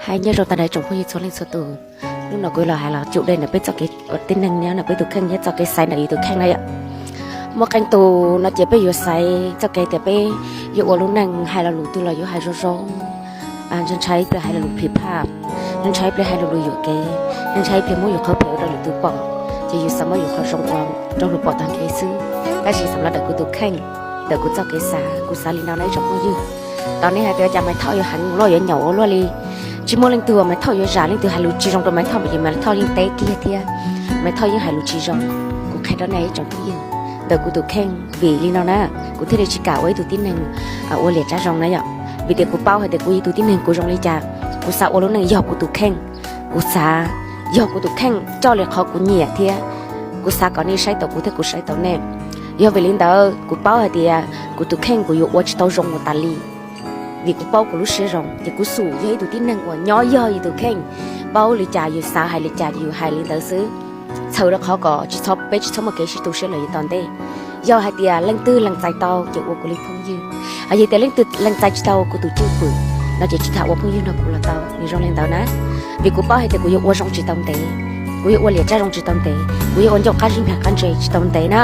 Hais nyob zoo tag nrho tsoom phooj ywg txhua leej txhua tus. Hnub no kuv los hais los cum dej ntawm peb txoj kev ua tib neeg no, ntawm peb tus kheej thiab txoj kev xaiv ntawm yus tus kheej na yom. Muaj qee tus no ces peb yuav xaiv txoj kev tias peb yuav ua lub neej hais lo lus twg los yuav hais zoo zoo, ntshai ntshai ib pliag hais lo lus phim phaj, ntshai ntshai ib pliag hais lo lus yuam kev, ntshai ntshai ib pliag muab yus qhov phem ua rau lwm tus pom, ces yus xav muab yus qhov zoo ua rau luag pom tag nrho xwb. Tab sis xam los ntawm kuv tus kheej, ntawm kuv txoj kev xav, kuv xav li no na ib tsoom phooj ywg. Tos nej hais tias cas Maiv Thoj yuav heev ua luaj yuav nyaum ua luaj li. Tsis muaj leej twg uas Maiv Thoj yuav zam, leej twg hais lus tsis zoo rau Maiv Thoj mas ces Maiv Thoj yeej teb kiag thiab. Maiv Thoj yeej hais lus tsis zoo. Kuv qhia rau nej ib tsoom phooj ywg, ntawm kuv tus kheej vim li no na, kuv thiaj li tsis kam ua ib tug tib neeg ua liam tsav zoo na yom. Vim tias kuv paub hais tias kuv yog ib tug tib neeg kuv zoo li cas, kuv xav ua lub neej yog kuv tus kheej. Kuv xav yog kuv tus kheej coj li qhov kuv nyiam thiab kuv xav kom nej saib tau kuv thiab kuv saib tau nej. Yog vim li ntawd kuv paub hais tias kuv tus kheej kuv yuav ua tsis tau zoo mus tas li. Vim kuv paub kuv lub siab zoo ces kuv xum yog ib tug tib neeg uas nyob yog yus tus kheej, paub li cas yus xav hais li cas yus hais li ntawd xwb. Txhawm rau qhov kom tsis txhob, peb tsis txhob muaj kev sib tu siab lawm yav tom ntej. Yog hais tias leej twg lees txais tau ces ua kuv li phooj ywg, yog tias leej twg lees txais tsis tau kuv tus cwj pwm no ces tsis tham ua phooj ywg nrog kuv los tau, nws zoo li ntawd na. Vim kuv paub hais tias kuv yuav ua zoo tsis tau ntev, kuv yuav ua liam tsav zoo tsis tau ntev, kuv yuav ua ncauj qab zib nplag qab ntse tsis tau ntev na.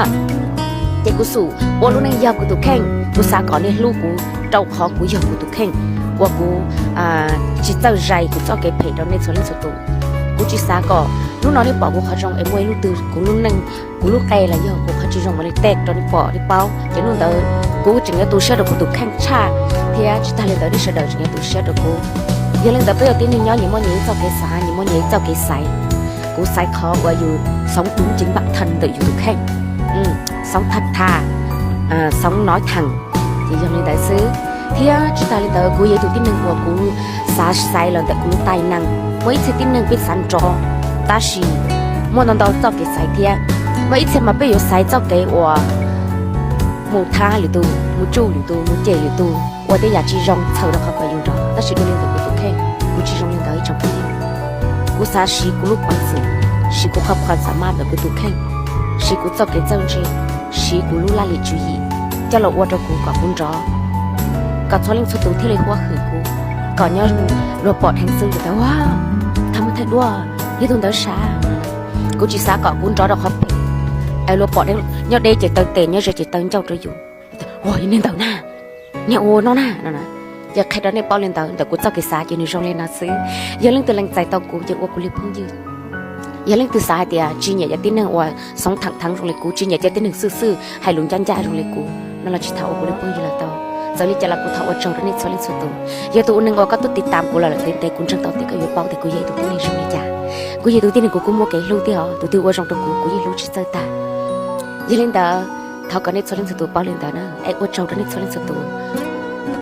Ces kuv xum ua lub neej yog kuv tus kheej, kuv xav kom nej hlub kuv rau qhov kuv yog kuv tus kheej, uas kuv tsis txawj zais kuv txoj kev phem rau nej txhua leej txhua tus. Kuv tsis xav kom hnub no nej pom kuv qhov zoo es muaj ib hnub twg kuv lub neej, kuv lub qe los yog kuv qhov tsis zoo mam li tej rau nej pom nej paub, ces hnub ntawd kuv tseem yuav tu siab rau kuv tus kheej tshaj, thiab tsis tag li ntawd nej sawv daws tseem yuav tu siab rau kuv. Yog li ntawd peb ua tib neeg nyob nyias muaj nyias ib txoj kev xav, nyias muaj nyias ib txoj kev xaiv. Kuv xaiv qhov uas yus sống đúng chính bản thân ntawm yus tus kheej, sống thật thà, sống nói thẳng, ces yog li ntawd xwb. Thiab tsis tag li ntawd kuv yog ib tug tib neeg uas kuv xav xaiv los ntawm kuv lub tais nees. Muaj ib txhia tib neeg peb xav nrov, tab sis muaj ntau ntau txoj kev xaiv thiab. Muaj ib txhia mas peb yuav xaiv txoj kev uas mus thab lwm tus, mus tsuj lwm tus, mus cem lwm tus, ua tej yam tsis zoo txhawm rau qhov kom yus nrov. Tab sis dua li ntawm kuv tus kheej, kuv tsis zoo li ntawd ib tsoom phooj ywg. Kuv xav siv kuv lub peev xwm, siv kuv qhov phom xam maj ntawm kuv tus kheej, siv kuv txoj kev txawj ntse, siv kuv lub laj lim tswv yim coj los ua rau kuv kom kuv nrov, kom txhua leej txhua tus thiaj li huab hwm kuv, kom nyob luag pom dheev xwb ces tau, ua, thaj muaj thaij duab, yog tus ntawd sav. Kuv tsis xav kom kuv nrov rau qhov phem, es luag pom nyob deb ces taw tes, nyob ze ces taw ncauj rau yus, ua yog niag ntawd na, niag ua no na no. Ces qhia rau nej paub li ntawd, ntawm kuv txoj kev xav ces nws zoo li no xwb. Yog leej twg lees txais tau kuv ces ua kuv li phooj ywg. Yog leej twg xav hais tias tsis nyiam cov tib neeg uas sống thẳng thắn zoo li kuv, tsis nyiam cov tib neeg xwj xwj hais lus ncaj ncaj zoo li kuv no los tsis tham ua kuv li phooj ywg los tau. Txawm li cas los kuv thov ua tsaug rau nej txhua leej txhua tus. Yog tus ua neeg uas koj twb tiv tam kuv los lawm ntev ntev, kuv ntseeg tau tias koj yuav paub tias kuv yog ib tug tib neeg zoo li cas. Kuv yog tus tib neeg kuv kuj muaj kev hlub thiab os, tus twg ua zoo rau kuv kuv yeej hlub tsis txawj tag. Yog li ntawd, thov kom nej txhua leej txhua tus paub li ntawd na, es ua tsaug rau nej txhua leej txhua tus.